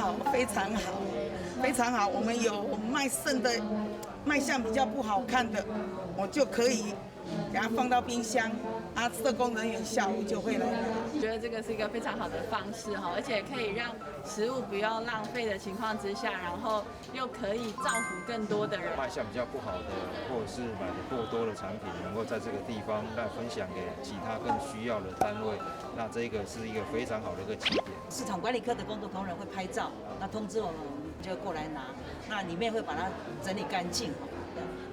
好，非常好，非常好。我們有賣剩的，賣相比較不好看的，我就可以給它放到冰箱，啊，社工人員下午就會來拿。覺得這個是一個非常好的方式哈，而且可以讓食物不要浪費的情況之下，然後又可以造福更多的人。賣相比較不好的，或者是買的過多的產品，能夠在這個地方來分享給其他更需要的單位，那這個是一個非常好的一個起點。市場管理科的工作同仁會拍照，那通知我們，我們就過來拿。那裡面會把它整理乾淨。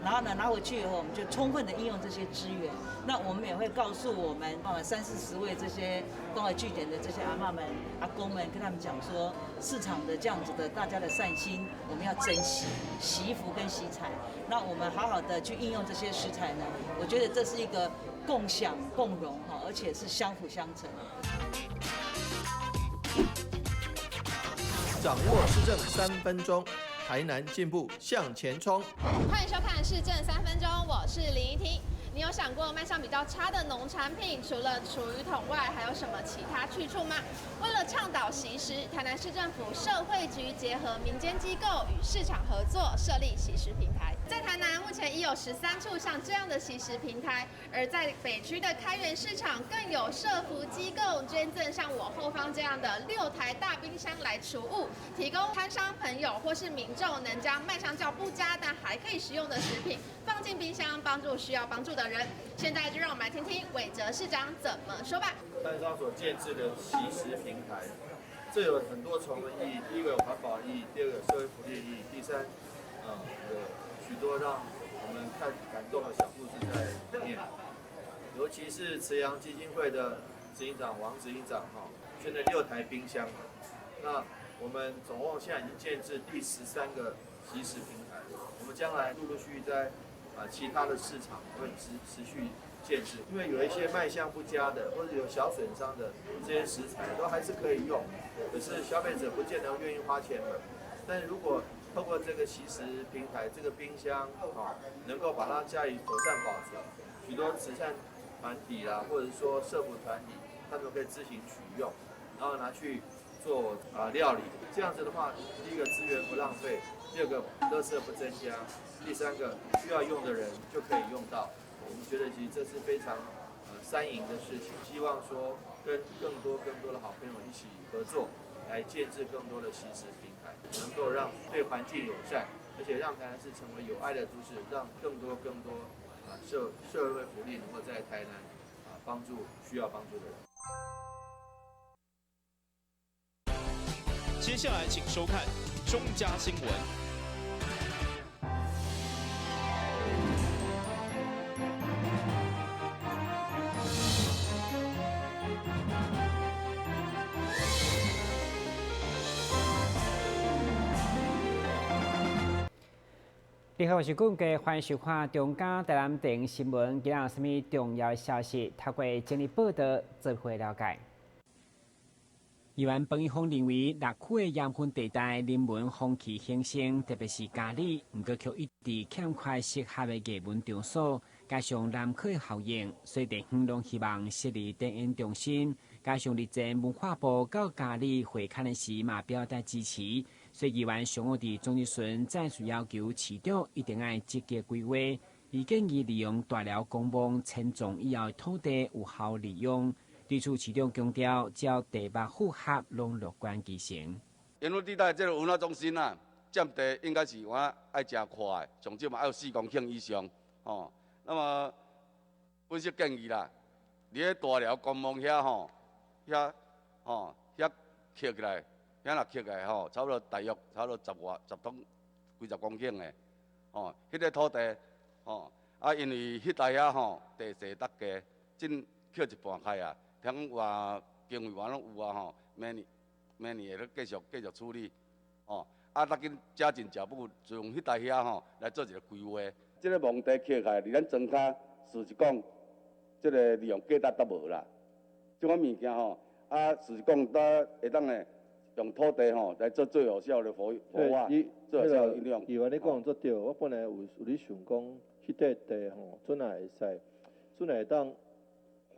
然後呢，拿回去以後，我們就充分的應用這些資源。那我們也會告訴我們三四十位這些關懷據點的這些阿嬤們、阿公們，跟他們講說，市場的這樣子的大家的善心，我們要珍惜惜福跟惜財。那我們好好的去應用這些食材呢，我覺得這是一個共享共榮哈，而且是相輔相成。掌握市政3分鐘。台南進步向前衝！歡迎收看《市政三分鐘》，我是林怡婷。你有想過賣相比較差的農產品，除了廚餘桶外，還有什麼其他去處嗎？為了倡導惜食，台南市政府社會局結合民間機構與市場合作，設立惜食平台。在台南目前已有13處像這樣的惜食平台，而在北區的開元市場，更有社福機構捐贈像我後方這樣的6台大冰箱來儲物，提供攤商朋友或是民眾能將賣相較不佳但還可以食用的食品放進冰箱，幫助需要幫助的人。現在就讓我們來聽聽韋哲市長怎麼說吧。攤商所建置的惜食平台，這有很多重的意義。第一個有環保意義，第二個有社會福利意義，第三，有許多讓我們看感動的小故事在裡面。尤其是慈陽基金會的執行長王執行長哈，捐了6台冰箱。那我們總共現在已經建置第13個惜食平台，我們將來陸陸續續在其他的市場會持續建置，因為有一些賣相不佳的，或者有小損傷的這些食材都還是可以用，可是消費者不見得願意花錢買。但是如果透過這個惜食平台，這個冰箱啊，能夠把它加以妥善保存，許多慈善團體啦，或者說社福團體，他們可以自行取用，然後拿去做料理。這樣子的話，第一個資源不浪費，第二個垃圾不增加，第三個需要用的人就可以用到。我們覺得其實這是非常三贏的事情。希望說跟更多更多的好朋友一起合作，來建置更多的惜食平台，能夠讓對環境友善，而且讓台南市成為有愛的都市，讓更多更多社會福利能夠在台南幫助需要幫助的人。接下來請收看中嘉新聞。你好，我是顧家，歡迎收看中嘉台南電新聞。今日有啥物重要消息？透過整理報道，做伙了解。議員彭一峰認為，六區的鹽分地帶人文風氣興盛，特別是嘉里，毋過卻一直欠缺適合的藝文場所，加上南區效應，所以地方攏希望設立展演中心。加上日前文化部到嘉里會勘的時，嘛表達支持。所以議員上午佇總質詢再次要求市長一定愛積極規劃，伊建議利用大寮公墓遷葬以後的土地有效利用。對此，市長強調，只要地目符合，攏樂觀其成。鹽分地帶這個文化中心啊，佔地應該是我愛誠闊的，上少嘛愛有4公頃以上，吼。那麼，本身建議啦，佇咧大寮公墓遐吼，遐吼遐捡起來。遐若捡起來吼，差不多大約差不多十外十公幾十公頃的，吼，彼個土地，吼，啊，因為彼帶遐吼地勢較低，真捡一半開啊，聽講話經費嘛攏有啊吼，明年明年會閣繼續處理，吼，啊，較緊加緊腳步，就用彼帶遐吼來做一個規劃。這個墓地捡起來，佇咱莊跤，事實講，這個利用價值都無啦。這款物件吼，啊，事實講，都會當會。用土地吼來做最有效的活活化，最有效的應用。議員你講足對，我本來有咧想講，彼塊地吼，準來會使，準來會當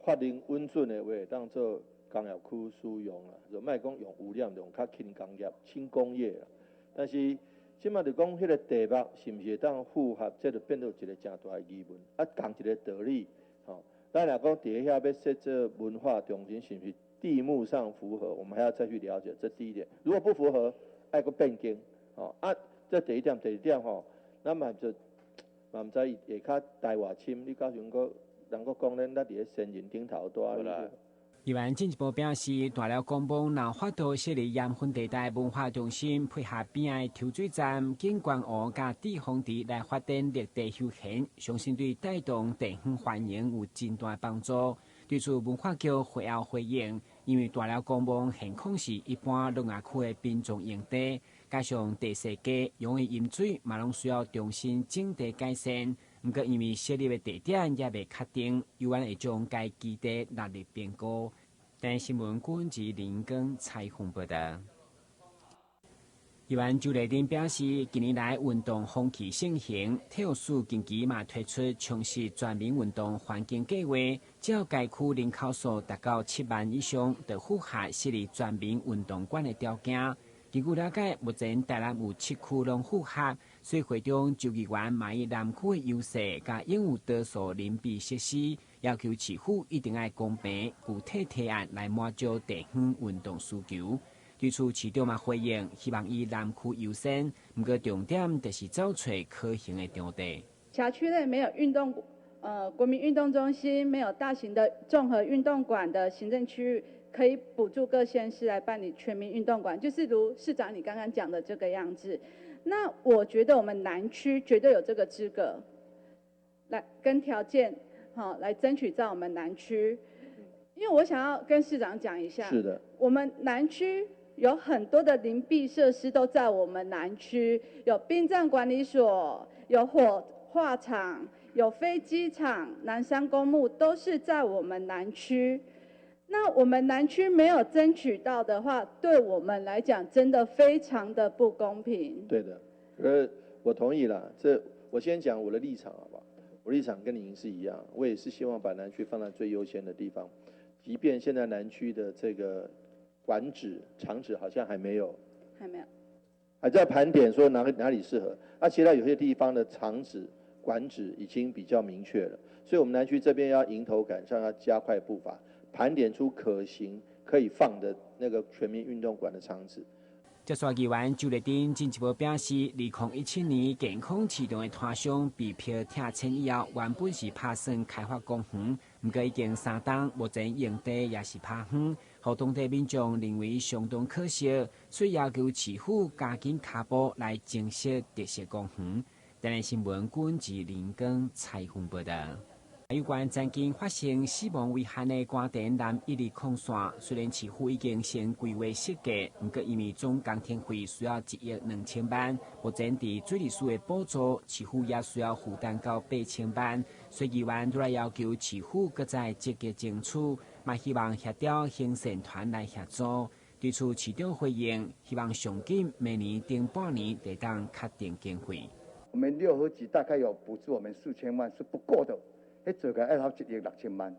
法令允准的話，當做工業區使用啦，就莫講用污染，用較輕工業、輕工業啦。但是這馬就講彼個地目是毋是會當符合，這就變做一個誠大的疑問。啊，仝一个道理，吼，咱若講佇遐欲設做文化中心，是毋是地目上符合？我們還要再去了解。這第一點，如果不符合，愛閣變更，吼啊，這第一點，第二點吼，咱嘛就嘛毋知伊下跤台偌深，你到時陣閣人閣講咱咱佇咧仙人頂頭蹛。議員進一步表示，大寮公墓若法度設立鹽分地帶文化中心，配合邊仔的抽水站、景觀湖佮致豐池來發展綠地休閒，相信對帶動地方繁榮有真大幫助。對此，文化局會後回應，因為大寮公墓現況是一般迤仔區的殯葬用地，加上地勢低，用的飲水嘛攏需要重新整地改善。毋過，因為設立的地點猶未確定，猶原會將該基地納入評估。台新聞郭志林根採訪報道。議員周麗珍表示，近年來運動風氣盛行，體育署近期嘛推出充實全民運動環境計劃，只要該區人口數達到7萬以上，就符合設立全民運動館的條件。根據了解，目前台南有7區攏符合，所以會長周議員嘛以南區的優勢，佮擁有多數鄰避設施，要求市府一定愛公平具體提案來滿足地方運動需求。對此，市長嘛回應，希望以南區優先，毋過重點就是找揣可行的場地。轄區內沒有運動，國民運動中心，沒有大型的綜合運動館的行政區域，可以補助各縣市來辦理全民運動館，就是如市長你剛剛講的這個樣子。那我覺得我們南區絕對有這個資格，來跟條件，好來爭取在我們南區。因為我想要跟市長講一下，是的，我們南區有很多的鄰避設施都在我們南區，有殯葬管理所，有火化場，有飛機場、南山公墓，都是在我們南區。那我們南區沒有爭取到的話，對我們來講真的非常的不公平。對的，我同意啦。這我先講我的立場好不好？我立場跟您是一樣，我也是希望把南區放在最優先的地方。即便現在南區的這個館址場址好像還沒有，還沒有，還在盤點說哪裡適合。啊，其他有些地方的場址館址已經比較明確了，所以我們南區這邊要迎頭趕上，要加快步伐。盤點出可行可以放的那個全民運動館的場址。接續議員周麗珍進一步表示，2017年健康市場的攤商被迫拆遷以後，原本是拍算開發公園，毋過已經3冬，目前用地也是拋荒，予當地民眾認為相當可惜，所以要求市府加緊跤步來增設特色公園。台南新聞郭志林根採訪報道。有關曾經發生死亡遺憾的關田南一二礦線，雖然市府已經先規劃設計，毋過因為總工程費需要1億2千萬，目前佇水利署的補助，市府也需要負擔到8千萬，所以議員都來要求市府閣再積極爭取，嘛希望協調行善團來協助。對此市長回應，希望上緊明年頂半年會當確定經費。我們六合局大概有補助我們4000萬是不夠的。彼做個愛頭1億6千萬，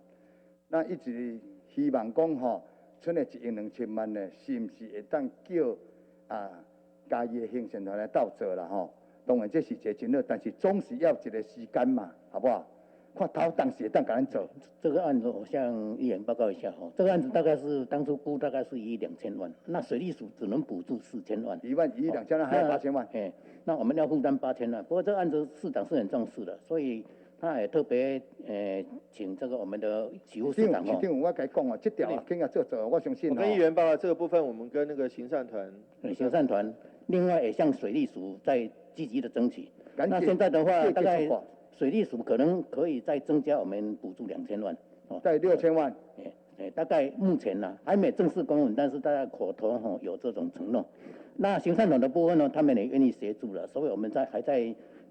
那一直希望講吼，賰的1億2千萬呢，是毋是會當叫啊嘉義的行善團來鬥做啦吼？當然這是一個真好，但是總是要一個時間嘛，好不好？看頭當時會當共咱做。這個案子我向議員報告一下吼，這個案子大概是當初估大概是1億2千萬，那水利署只能補助4000萬。1萬1億2千萬，還有8000萬。哎，那我們要負擔8000萬。不過這個案子市長是很重視的，所以他也特別請這個我們的許副市長哦。市長，我共伊講哦，這條肯定做做，我相信。我跟議員報告這個部分，我們跟那個行善團。行善團，另外也向水利署在積極的爭取。那現在的話，大概水利署可能可以再增加我們補助2000萬，哦，在6000萬。哎哎，大概目前呢還沒正式公文，但是大家口頭吼有這種承諾。那行善團的部分呢，他們也願意協助了，所以我們在還在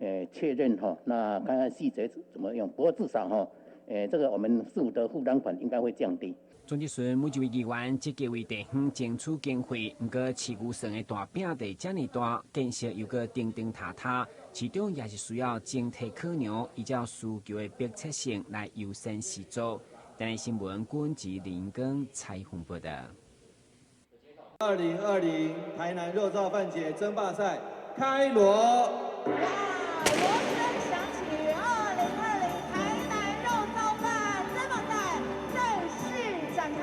確認哈，那看看細節怎麼用。不過至少哈，這個我們市府的負擔款應該會降低。總之，每一位議員積極為地方爭取經費，毋過市預算的大餅地遮爾大，建設又閣釘釘塌塌，市長也是需要整體考量，依照需求的迫切性來優先施作。台南新聞郭吉林跟采訪報道。2020台南肉燥飯節爭霸賽開鑼！哇，鑼聲響起，2020台南肉燥飯爭霸賽正式展開。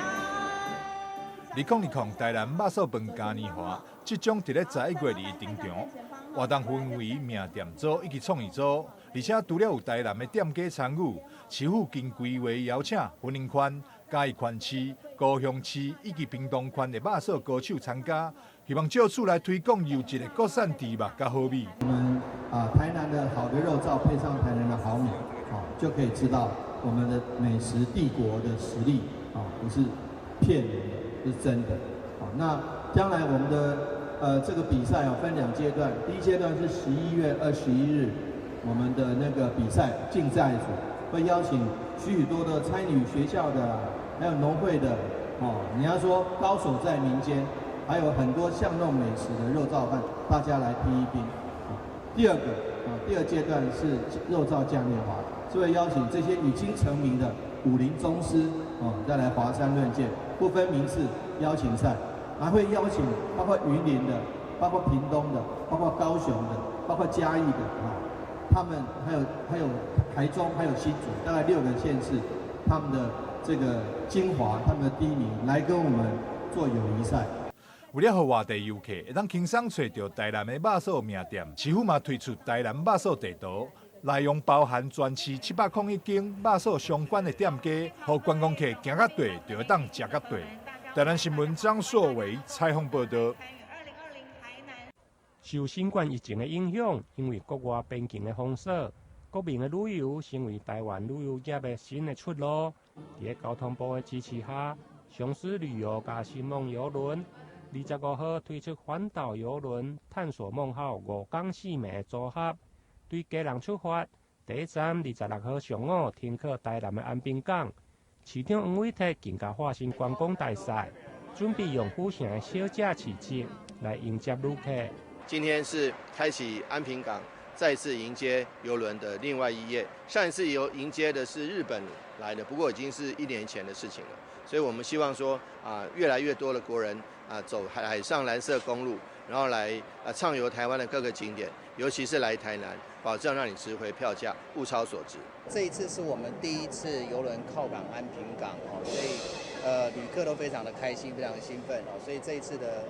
2020台南肉燥飯嘉年華即將佇咧11月2日登場，活動分為名店組以及創意組，而且除了有台南的店家參與，市府經規劃邀請雲林縣、嘉義縣市、高雄市以及屏東縣的肉燥高手參加，希望藉此來推廣優質的國產豬肉佮好米。我們啊，台南的好的肉燥配上台南的好米，就可以知道我們的美食帝國的實力啊，不是騙人的，是真的。好，那將來我們的這個比賽啊，分兩階段，第一階段是11月21日，我們的那個比賽競賽組會邀請許許多多參與學校的，還有農會的，哦，你要說高手在民間，還有很多巷弄美食的肉燥飯，大家來拼一拼。第二個啊，第二階段是肉燥嘉年華，是會邀請這些已經成名的武林宗師哦，再來華山論劍，不分名次邀請賽，還會邀請包括雲林的、包括屏東的、包括高雄的、包括嘉義的啊，他們還有台中、還有新竹，大概6個縣市，他們的這個精華，他們的第一名來跟我們做友誼賽。為了予外地遊客會當輕鬆揣著台南的肉燥名店，市府嘛推出台南肉燥地圖，內容包含全市701間肉燥相關的店家，予觀光客行較短就會當食較短。台南新聞張碩偉採訪報道。受新冠疫情的影響，因為國外邊境的封鎖，國民的旅遊成為台灣旅遊業的新的出路。佇交通部的支持下，雄獅旅遊佮新夢郵輪25號推出環島郵輪探索夢號5天4暝的組合，對基隆出發，第一站26號上午停靠台南的安平港，市長黃偉哲更加化身觀光大使，準備用府城的小食市集來迎接旅客。今天是開啟安平港再次迎接郵輪的另外一頁。上一次遊迎接的是日本來的，不過已經是1年前的事情了。所以我們希望說啊，越來越多的國人啊，走海上藍色公路，然後來啊暢遊台灣的各個景點，尤其是來台南，保證讓你值回票價，物超所值。這一次是我們第一次郵輪靠港安平港哦，所以旅客都非常的開心，非常的興奮哦。所以這一次的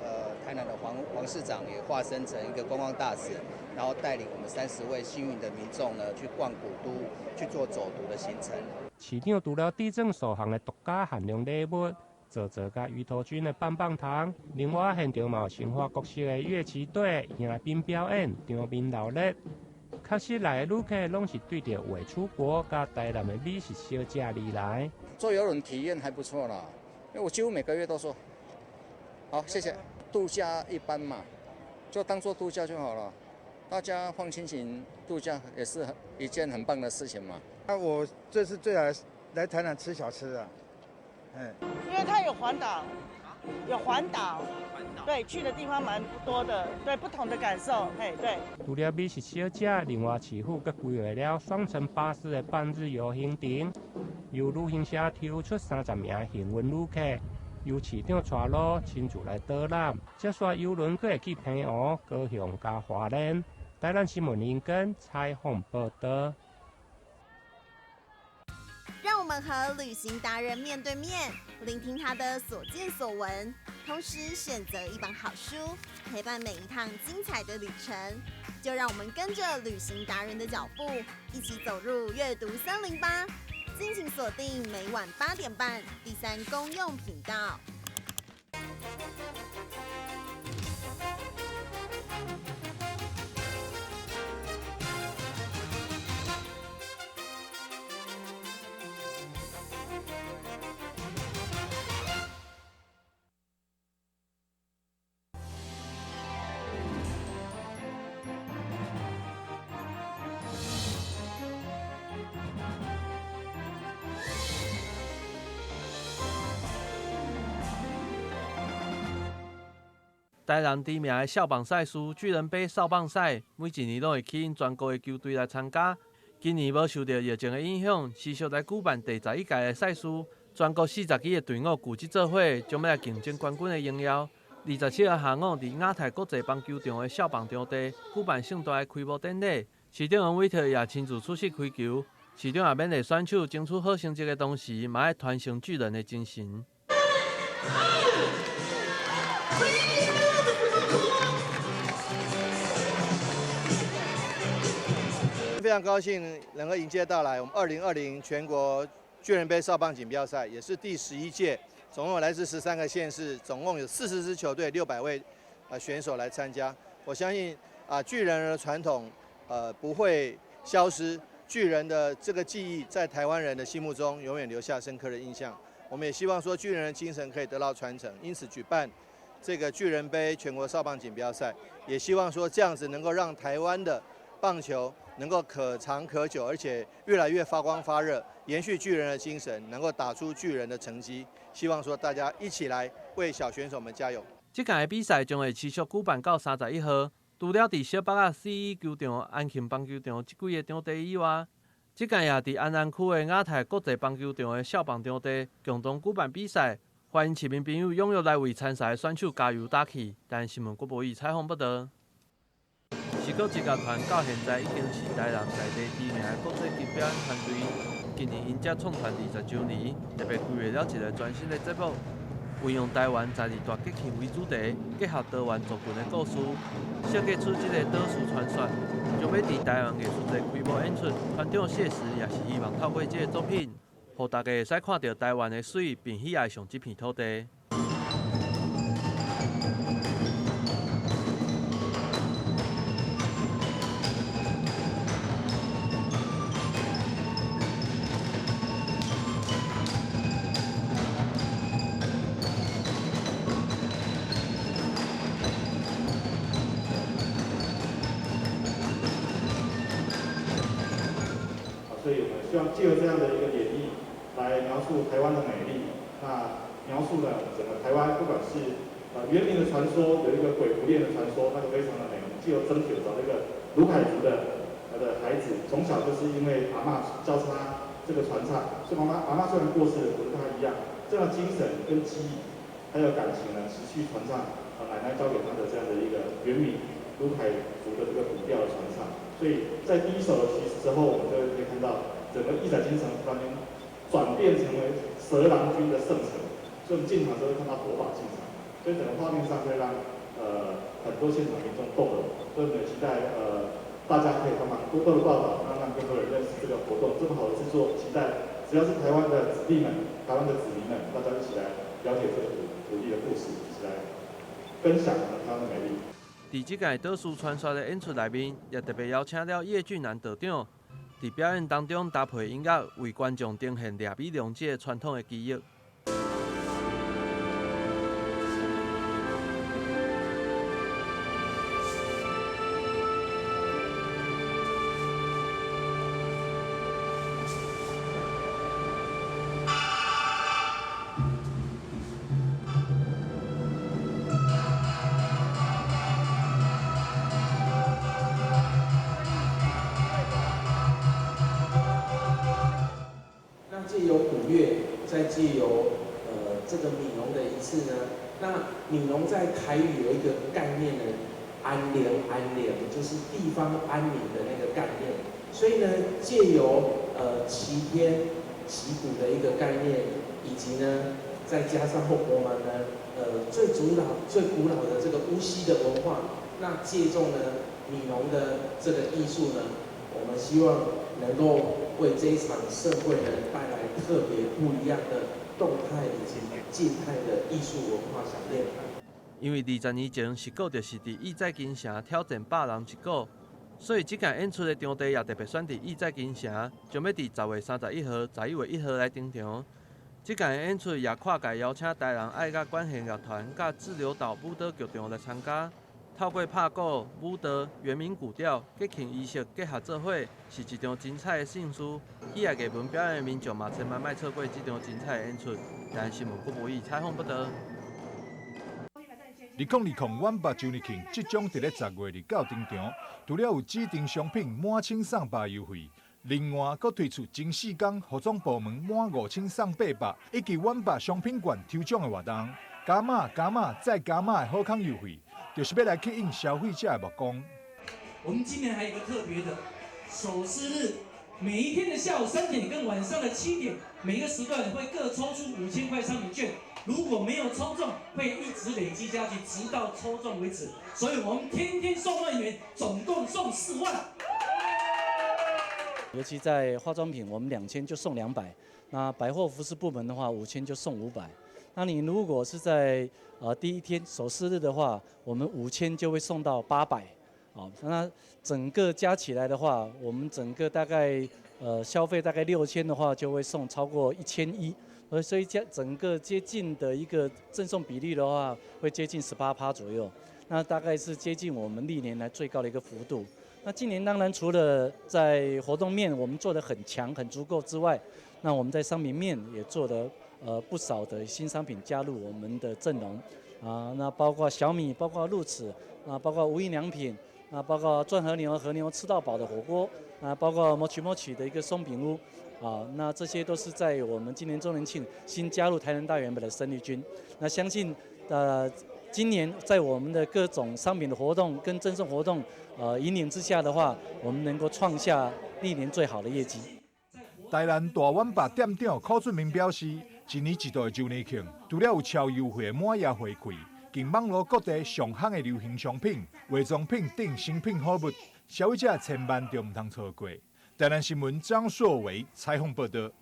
台南的黃市長也化身成一個觀光大使，然後帶領我們30位幸運的民眾呢去逛古都，去做走讀的行程。市長除了遞贈數項的獨家限量禮物，做做佮魚頭菌的棒棒糖，另外現場嘛有神華國色的樂旗隊迎賓表演，場面鬧熱。確實來的旅客攏是對著未出國佮台南的美食小食而來。坐郵輪體驗還不錯啦，因為我幾乎每個月都坐。好，謝謝。度假一般嘛，就當做度假就好了。大家放心情度假也是一件很棒的事情嘛。啊，我這次最來台南吃小吃啊，因為它有環島，有環島，對，去的地方蠻多的，對，不同的感受，嘿，對。除了美食小食，另外市府閣規劃了雙層巴士的半日遊行程，由旅行社抽出30名幸運旅客，由市長帶路親自來導覽。這艘郵輪閣會去澎湖、高雄佮花蓮。台南新聞林根採訪報道。讓我們和旅行達人面對面，聆聽他的所見所聞，同時選擇一本好書，陪伴每一趟精彩的旅程。就讓我們跟着旅行達人的腳步，一起走入閱讀森林吧！敬請鎖定每晚8點半第三公用頻道。台南知名的少棒賽事巨人盃少棒賽，每一年攏會吸引全國的球隊來參加。今年無受著疫情的影響，持續來舉辦第11屆的賽事。全國40支的隊伍聚集做伙，將欲來競爭冠軍的榮耀。27號下午，佇亞太國際棒球場的少棒場地舉辦盛大的開幕典禮，市長王偉特也親自出席開球。市長也勉勵選手爭取好成績的同時，嘛愛傳承巨人的精神。非常高興能夠迎接到來，我們2020全國巨人盃少棒錦標賽，也是第11屆，總共來自13個縣市，總共有40支球隊、600位選手來參加。我相信啊，巨人的傳統不會消失，巨人的這個記憶在台灣人的心目中永遠留下深刻的印象。我們也希望說巨人的精神可以得到傳承，因此舉辦這個巨人盃全國少棒錦標賽，也希望說這樣子能夠讓台灣的棒球能夠可長可久，而且越來越發光發熱，延續巨人的精神，能夠打出巨人的成績。希望說大家一起來為小選手們加油。這屆的比賽將會持續舉辦到31號，除了佇小北仔 CE 球場、安慶棒球場這幾個場地以外，這屆也佇安南區的亞太國際棒球場的少棒場地共同舉辦比賽，歡迎市民朋友踴躍來為參賽的選手加油打氣。台新聞郭博宇採訪報導。四國職樂團到現在已經是台南在地知名的國際級表演團隊。今年𪜶才創團20週年，特別規劃了一個全新的節目，運用台灣12大節慶為主題，結合多元族群的故事，設計出這個島嶼傳說，將欲佇台灣藝術節開幕演出。團長謝時也是希望透過這個作品，予大家會使看著台灣的媠，並喜愛上這片土地。所以我們希望藉由這樣的一個演繹，來描述台灣的美麗。那描述了整個台灣，不管是原民的傳說，有一個鬼狐戀的傳說，那個非常的美。我們藉由曾鐵找一個魯凱族的孩子，從小就是因為阿嬤教他這個傳唱，所以阿嬤雖然過世了，可是他一樣，這樣的精神跟記憶，還有感情呢，持續傳唱。奶奶教給他的這樣的一個原民魯凱族的這個古調的傳唱。所以在第一首的曲子之後，我們就可以看到整個義載金城突然間轉變成為蛇郎君的聖城，所以我們進場之後會看到火把進場，所以整個畫面上會讓很多現場民眾動容。所以我們也期待大家可以幫忙多多的報道，讓更多人認識這個活動，這麼好的製作，期待只要是台灣的子弟們、台灣的子民們，大家一起來了解這個土地的故事，一起來分享台灣的美麗。佇這屆島嶼傳說的演出內面，也特別邀請了葉俊南道長，佇表演當中搭配音樂，為觀眾呈現掠米龍這個傳統的技藝。借由鼓樂，再借由這個米農的儀式呢，那米農在台語有一個概念呢，安寧安寧，就是地方安寧的那個概念。所以呢，借由齊天祈鼓的一個概念，以及呢，再加上我們呢，最古老最古老的這個巫溪的文化，那借重呢米農的這個藝術呢，我們希望能夠為這一場盛會呢帶來特別不一樣的動態以及靜態的藝術文化饗宴。因為20年前是閣就是佇義載金城挑戰百人一鼓，所以這屆演出的場地也特別選佇義載金城，將欲佇10月31號、11月1號來登場。這屆演出也跨界邀請台南愛樂管弦樂團佮自流島舞蹈劇場來參加。透過拍鼓、舞蹈、原民古調、節慶儀式結合做伙，是一場精彩的盛事。喜愛藝文表演的民眾嘛，千萬莫錯過這場精彩的演出。台新聞郭博宇採訪報導。2020阮爸周年慶即將佇咧10月29登場，除了有指定商品滿千送百優惠，另外，閣推出前四工服裝部門滿5000送800，以及遠百商品券抽獎的活動，加碼加碼再加碼的好康優惠，就是欲來吸引消費者的目光。我們今年還有一個特別的首飾日，每一天的下午3點跟晚上的7點，每個時段會各抽出5000塊商品券。如果沒有抽中，會一直累積下去，直到抽中為止。所以我們天天送萬元，總共送4萬。尤其在化妝品，我們2000就送200；那百貨服飾部門的話，5000就送500。那你如果是在第一天首飾日的話，我們五千就會送到800。好，那整個加起來的話，我們整個大概消費大概6000的話，就會送超過1100。所以加整個接近的一個贈送比例的話，會接近18趴左右。那大概是接近我們歷年來最高的一個幅度。那今年當然除了在活動面我們做得很強、很足夠之外，那我們在商品面也做了不少的新商品加入我們的陣容啊，那包括小米，包括露齒，啊，包括無印良品，啊，包括鑽和牛和牛吃到飽的火鍋，啊，包括 Mochi Mochi 的一個鬆餅屋，啊，那這些都是在我們今年週年慶新加入台南大遠百的生力軍。那相信今年在我們的各種商品的活動跟贈送活動，引領之下的話，我們能夠創下歷年最好的業績。台南大遠百店長柯俊明表示，一年一度的週年慶，除了有超優惠的滿額回饋，近網路各地上夯的流行商品、化妝品等新品好物，消費者千萬就毋通錯過。台南新聞張碩偉採訪報道。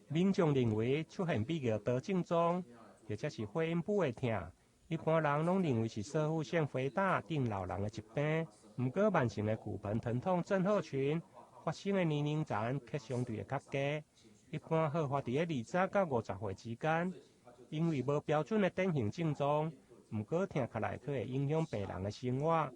民眾認為出現比較多症狀，或者是會陰部的疼，一般人攏認為是攝護腺肥大等老人的疾病。毋過慢性的骨盆疼痛症候群發生的年齡層卻相對會較低，一般好發佇咧20到50歲之間。因為無標準的典型症狀，毋過疼起來卻會影響病人的生活。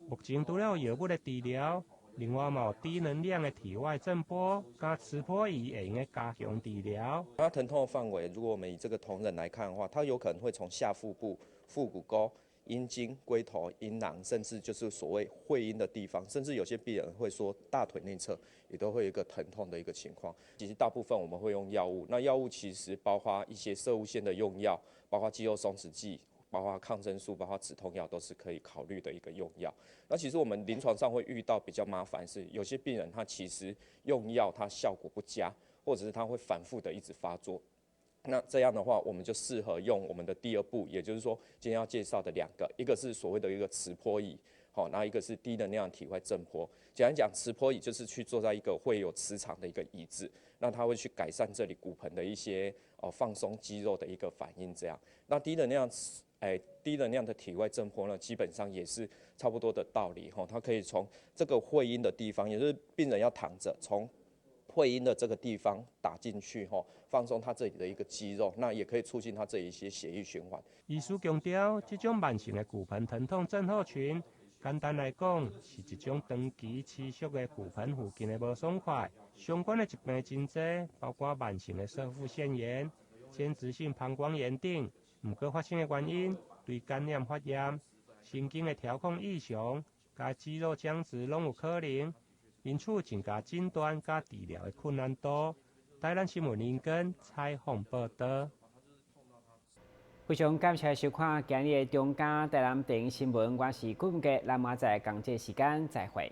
目前除了藥物的治療，另外嘛有低能量的體外震波佮磁波儀會用得加強治療。它疼痛的範圍，如果我們以這個同仁來看的話，它有可能會從下腹部、腹股溝、陰莖、龜頭、陰囊，甚至就是所謂會陰的地方，甚至有些病人會說大腿內側也都會有一個疼痛的一個情況。其實大部分我們會用藥物，那藥物其實包括一些攝護腺的用藥，包括肌肉鬆弛劑。包括抗生素、包括止痛藥都是可以考慮的一個用藥。那其實我們臨床上會遇到比較麻煩是，有些病人他其實用藥他效果不佳，或者是他會反覆的一直發作。那這樣的話，我們就適合用我們的第二步，也就是說今天要介紹的兩個，一個是所謂的一個磁波儀，好，那一個是低能量體外震波。簡單講，磁波儀就是去坐在一個會有磁場的一個椅子，那它會去改善這裡骨盆的一些放鬆肌肉的一個反應，這樣。那低能量的體外震波呢，基本上也是差不多的道理吼，它可以從這個會陰的地方，也就是病人要躺着，從會陰的這個地方打進去吼，放鬆他這裡的一個肌肉，那也可以促進他這裡一些血液循環。醫師強調，這種慢性的骨盆疼痛症候群，簡單來講，是一種長期持續的骨盆附近的無爽快。相關的疾病真濟，包括慢性的攝護腺炎、間質性膀胱炎等。毋過發生的原因，對感染發炎、神經的調控異常、佮肌肉僵直攏有可能，因此增加診斷佮治療的困難度。台南新聞林根採訪報道。非常感謝收看今日的中嘉台南電視新聞，我是顧文傑，咱明仔載仝這時間再會。